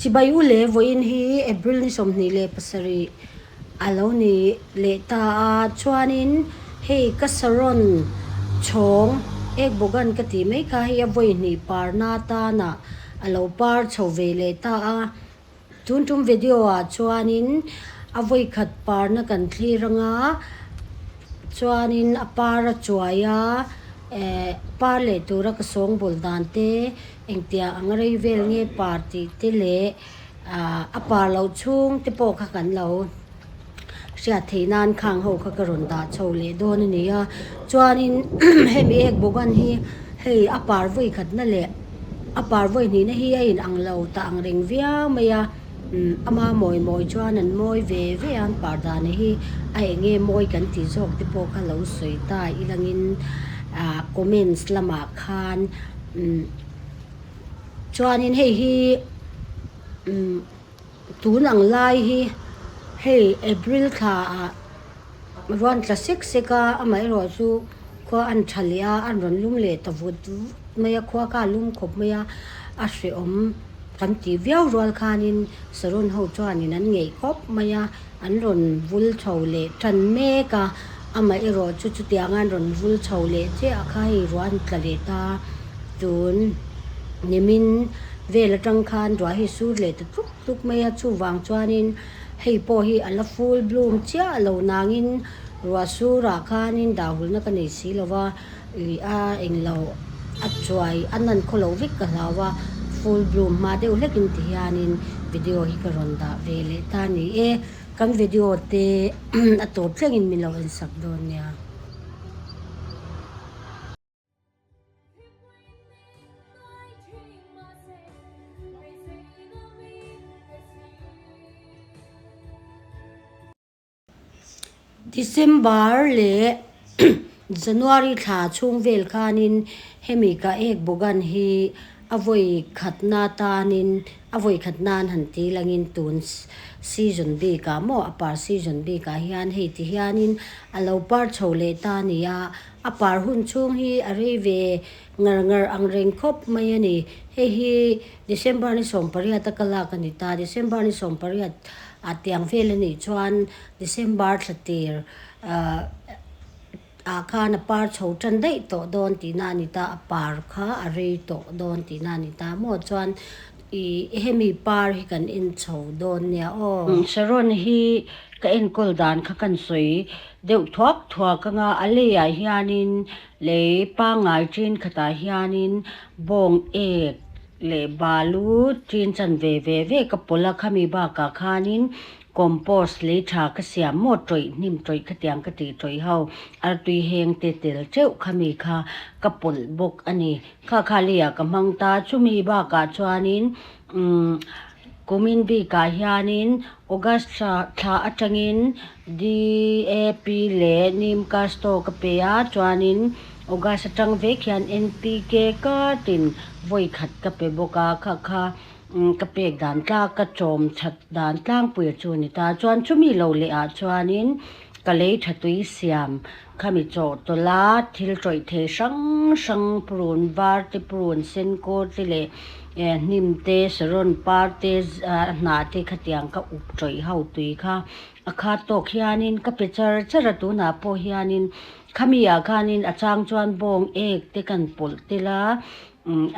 Chibai u le vawiin hi April ni 27 a lo ni leh ta a, chuanin hei ka saron chhawng ek bawk-an ka tih mai kha hei a vawi hnih parna atana a lo par chho ve leh ta a. Tun tum video ah chuanin a vawi khat parna kan thlir anga chuanin a par a chuai a eh par leh tura ka sawngbawl dan te engtiang ang rei vel nge par tih te leh ah a par loh chhung te pawh kha kan lo hriat theih nan khang ho kha ka rawn dah chho leh dawn a ni a chuanin hemi ek bawk-an hi hei a par vawi khatna leh a par vawi hnihna hi a in ang lo ta ang reng viau mai a umm ama mawi mawi chuan an mawi ve ve a an par dan hi a eng nge mawi kan tih zawk te pawh kha lo sawi ta ilangin ah comments lamah khan umm chuanin hei hi umm. Tun ang lai hi hei April thla ah rawn tla sek sek a, amaherawh chu khua an tha leh a, an rawn lum leh ta vut vut mai a, khua kha a lum khawp mai a, a hrehawm kan tih viau rual khanin saron ho chuanin an ngeih khawp mai a, an rawn vul chho leh tan mek a, amaherawh chu chutianga an rawn vul chho leh chiah kha hei ruah an tla leh ta tun nimin. Vel atang khan ruah hi sur leh ta tluk tluk mai a, chuvang chuanin hei pawh hi a la full bloom chiah lo nangin ruah surah khanin dahulna ka nei si lo va, ih a englo a chuai a nan khaw lo vek ka hlau a, full bloom hma deuh hlekin ti hianin video hi ka rawn dah ve leh ta a ni e, kan video te a tawp thlengin min lo en sak dawn nia. December leh January thla chhung vel khanin hemi ka ek bawk-an hi a vawi khatna tanin a vawi khat nan han ti langin tun season bikah maw a par season bikah hian hei ti hianin a lo par chho leh ta a ni a. A par hun chhung hi a rei ve ngar ngar ang reng khawp mai a ni. Hei hi December ni 18 a ka lak a ni ta. December ni 18 ah tiang vel a nih chuan December thla tir ah khan a par chho tan daih tawh dawn tihna a ni ta. A par kha a rei tawh dawn tihna a ni ta maw chuan ih hemi par hi kan en chho dawn nia aw. Saron hi ka enkawl dan kha kan sawi Deuh thuak thuak anga a leiah hianin lei pangngai ṭin khatah hianin bawng ek leh balu ṭin chan ve ve ve ka pawlh a, khami bakah khanin compost lei ṭha ka siam maw tawih hnim tawih khatiang ka tih tawih ho artui heng te tel teuh khami kha ka pawlh bawk a ni. Kha kha leiah ka hmang ta chumi bakah chuanin umm. Kumin bikah hianin August thla atangin DAP leh Neem Casto ka pe a, chuanin August atang vek hian NPK kartin vawi khat ka pe bawk a, kha kha ka pek dan tlak ka chawm that dan tlangpui chu a ni ta. Chuan chumi lo leh ah chuanin ka lei tha tui siam Khami chawhtawlh a thil tawih thei hrang hrang purun var te purun sen kawr te leh eh hnim te saron par te hnah te khatiang ka up tawih ho tui kha a khat tawk hianin ka pe char char a tunah pawh hianin khami ah khanin a chang chuan bawng ek te kan pawlh tel a.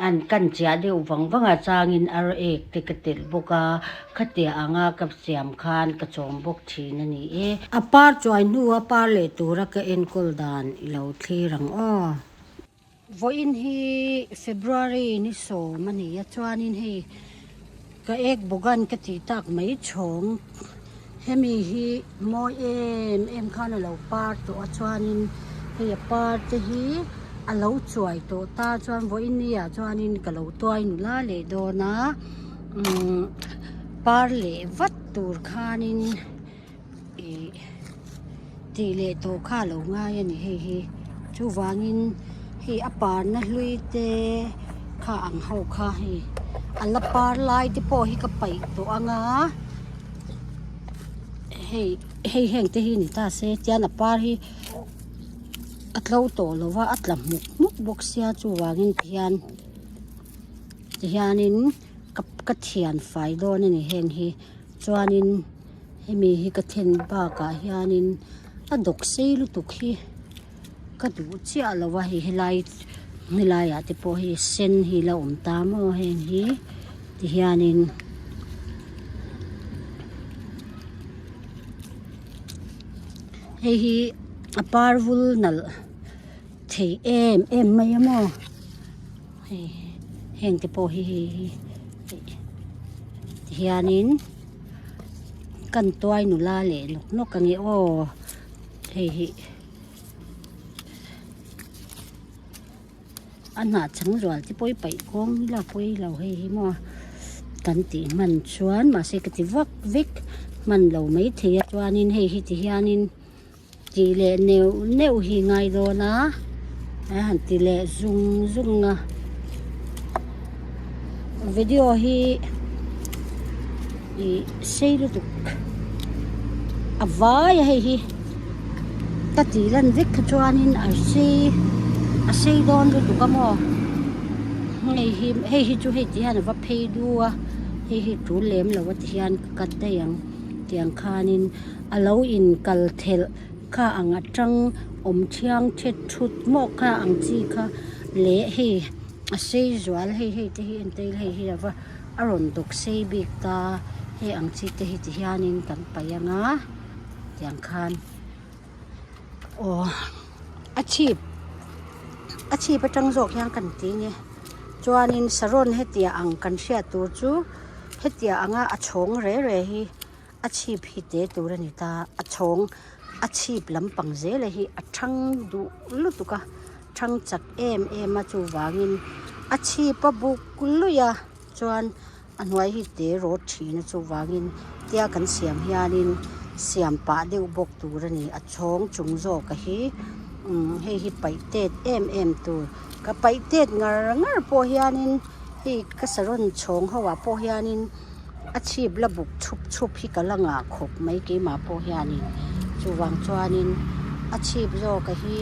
An kan chiah deuh vang vang a changin ar ek te ka telh bawk a, khatia anga ka siam khan ka chawm bawk thin a ni e. A par chuai hnu a par leh tura ka enkawl dan i lo thlir ang aw. Vawiin hi February ni 10 a ni a chuanin hei Ka ek bawk-an ka tih tak mai chhawng. Hemi hi mawi em em khan a lo par tawh a chuanin hei a par te hi a lo chuai tawh ta chuan vawiin ni ah chuanin ka lo tuai nula leh dawn a umm par leh vat tur khanin Ih tih leh tawh kha a lo ngai a ni hei hi chuvangin hei a parna hlui te kha ang ho kha hei a la par lai te pawh hi ka paih tawh ang a hei hei heng te hi ni ta se tian a par hi a tlo tawh lo va a tla hmuk hmuk bawk sia chuvangin tihian tihianin ka. Ka thian fai dawn a ni heng hi chuanin hemi hi ka then bakah hianin a dawk sei lutuk hi ka duh chiah lo a hei helai helaiah te pawh hei sen hi la awm ta maw heng hi tihianin. Hei hi a par vul nalh thei em em mai a maw. Hei heng te pawh hi hei hi tihianin kan tuai nula leh nawk nawk ang e aw hei hi a hnah chang zual te pawh hi paih kawng ila pawi lo hei hi maw kan tih hman chuan mahse ka ti vak vek hman lo maithei a chuanin hei hi tihianin. Tih leh neuh neuh hi ngai dawn a, a han ti leh zung zung a. Video hi ih sei lutuk a vai a hei hi ka tih lan vek kha chuanin a sei a sei dawn lutuk a maw hei hi hei hi chu hei ti hian a va phei du a hei hi tul lem lo a ti hian ka cut daih ang tiang khanin. A lo inkal thelh kha ang atang awm thiang thet thut maw kha ang chi kha leh hei a sei zual hei hei te hi entir hei hi ava a rawn dawk sei bik ta hei ang chi te hi ti hianin kan paih anga tiang khan aw a chhip a chhip atang zawk hian kan ti nge chuanin saron hetiang ang kan hriat tur chu hetiang anga a chhawng re re hi. A chhip hi te tur a ni ta, a chhawng a chhip lampang zela hi a thang duh lutuk a, thang chak em em a chuvangin a chhip a buk luih a chuan a hnuai hi te rawt thin a chuvangin tia kan siam hianin siam pah deuh bawk tur a ni a chhawng chung zawk a hi umm hei hi paih tet em em tur ka paih tet ngar ngar pawh hianin hei ka sarawn chhawng ho ah pawh hianin. A chhip la buk chhup chhup hi ka la ngah khawp mai keimah pawh hianin chuvang chuanin a chhip zawka hi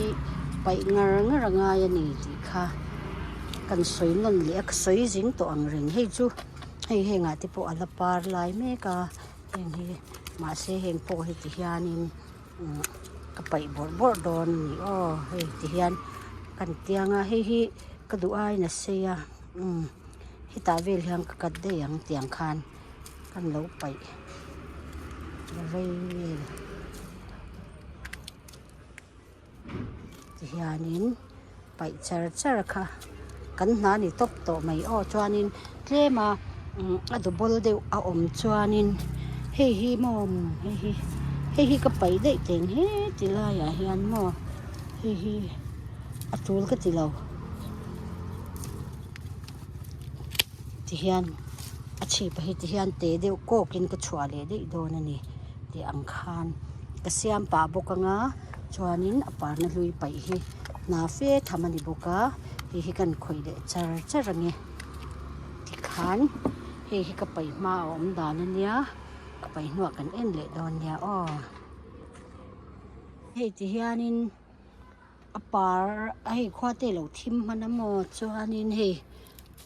paih ngar ngar a ngai a ni tih kha kan sawi nawn leh a ka sawi zing tawh ang reng hei chu hei hengah te pawh a la par lai mek a heng hi mahse heng pawh hi ti hianin ka paih bawrh bawrh dawn a ni aw hei ti hian kan tiang a hei hi ka duh aiin a sei a umm. Hetah vel hian ka cut daih ang tiang khan kan lo paih rei vel tihianin paih char char kha kan hna ni tawp tawh mai aw chuanin tlem a a double deuh a awm chuanin hei hi maw hei hi hei hi ka paih daih teng heti laiah hian maw hei hi a tul ka ti lo. Tihian a chhip hi tihian te deuh kawkin ka chhuah leh daih dawn a ni tih ang khan ka siam pah bawk anga chuanin a parna hlui paih hi hna fe tham a ni bawk a hei hi kan khawih leh char char ange tikhan hei hi ka paih hma a awm dan a nia ka paih hnuah kan en leh dawn nia aw hei tihianin. A par a hei khua te lo thim hman a maw chuanin hei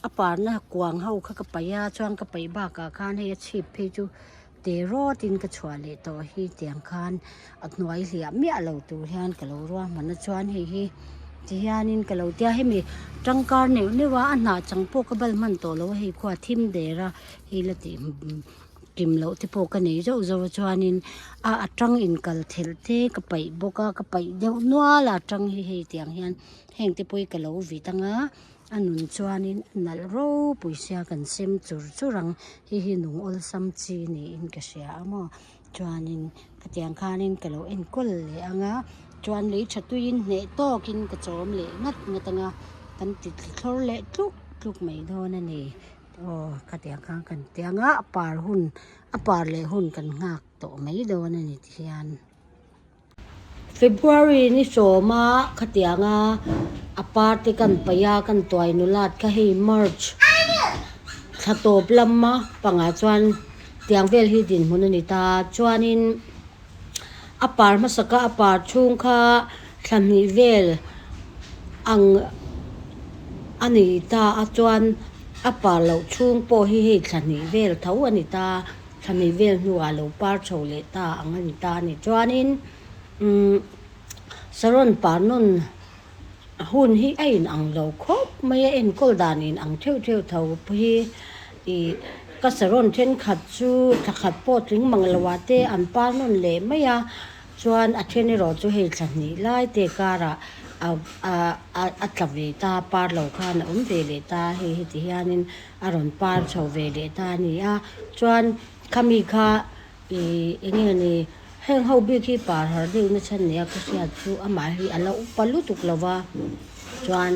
a parna kuang ho kha ka paih a chuan ka paih bakah khan hei a chhip phei chu te rawtin ka chhuah leh tawh hi tiang khan a hnuai hliah miah lo tur hian ka lo ruahman a chuan hei hi tihianin ka lo tia hemi tangkar neuh neuh a a hnah chang pawh ka bal hman tawh lo a hei khua thim der a hei la tih. Kim loh te pawh ka nei zauh zauh a chuanin a atang inkal thelh te ka paih bawk a ka paih deuh nual a atang hi hei tiang hian heng te pawh hi ka lo vit anga a nun chuanin a nalh ropui sia kan sem chur chur ang hei hi nung awlsam chi niin ka hria a maw chuanin khatiang khanin ka lo enkawl leh anga chuan lei tha tuiin hneh tawkin ka chawm leh ngat ngat anga kan ti thlawr leh tluk tluk mai dawn a ni. Aw khatiang khan kan ti anga a par hun a par leh hun kan nghak tawh mai dawn a ni ti hian. February ni sawma khatianga a par te kan paih a kan tuai nulat kha hei March thla tawp lama pangah chuan tiang vel hi dinhmun a ni ta chuanin a par hmasaka a par chhung kha thla hnih vel ang a ni ta a chuan. A par loh chhung pawh hi hei thla hnih vel tho a ni ta, thla hnih vel hnuah lo par chho leh ta ang a ni ta a ni. Chuanin umm saron par nawn hun hi a inang lo khawp mai a, enkawl dan inang theuh theuh tho hi ih ka saron thenkhat chu thla khat pawh tling mang loah te an par nawn leh mai a. Chuan a then erawh chu hei thla hnih lai te karah a a a tla ve ta par lo khan a awm ve leh ta hei heti hianin a rawn par chho ve leh ta a ni a chuan khami kha ih eng nge ni heng ho bik hi par har deuh na chhan nia ka hriat chu amah hi a la upa lutuk lo va chuan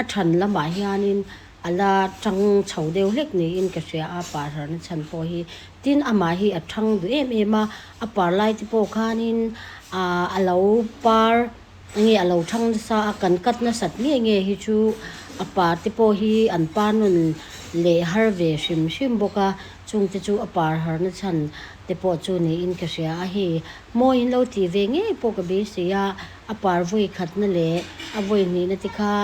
a than lamah hianin A la tang chho deuh hlek niin ka hria a, par harna chhan pawh hi. Tin, amah hi a thang duh em em a, a par lai te pawh khanin aah a lo par nge a lo thang nasa a, kan cut nasat nge nge hi chu a par te pawh hi an par nawn leh har ve hrim hrim bawk a, chung te chu a par harna chhan te pawh chu niin ka hria a, hei mawi in lo tih ve ngei pawh ka beisei a, a par vawi khatna leh a vawi hnihna te kha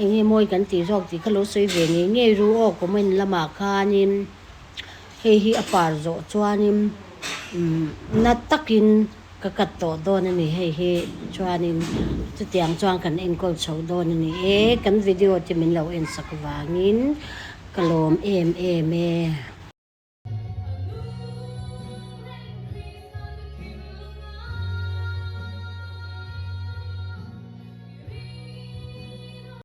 Eng nge mawi kan tih zawk tih kha lo sawi ve ngei ngei ru aw comment lamah khanin hei hi a par zawh chuanin umm na takin ka cut tawh dawn a ni hei hi chuanin chutiang chuan kan enkawl chho dawn a ni e kan video te min lo en sak vangin ka lawm em em e.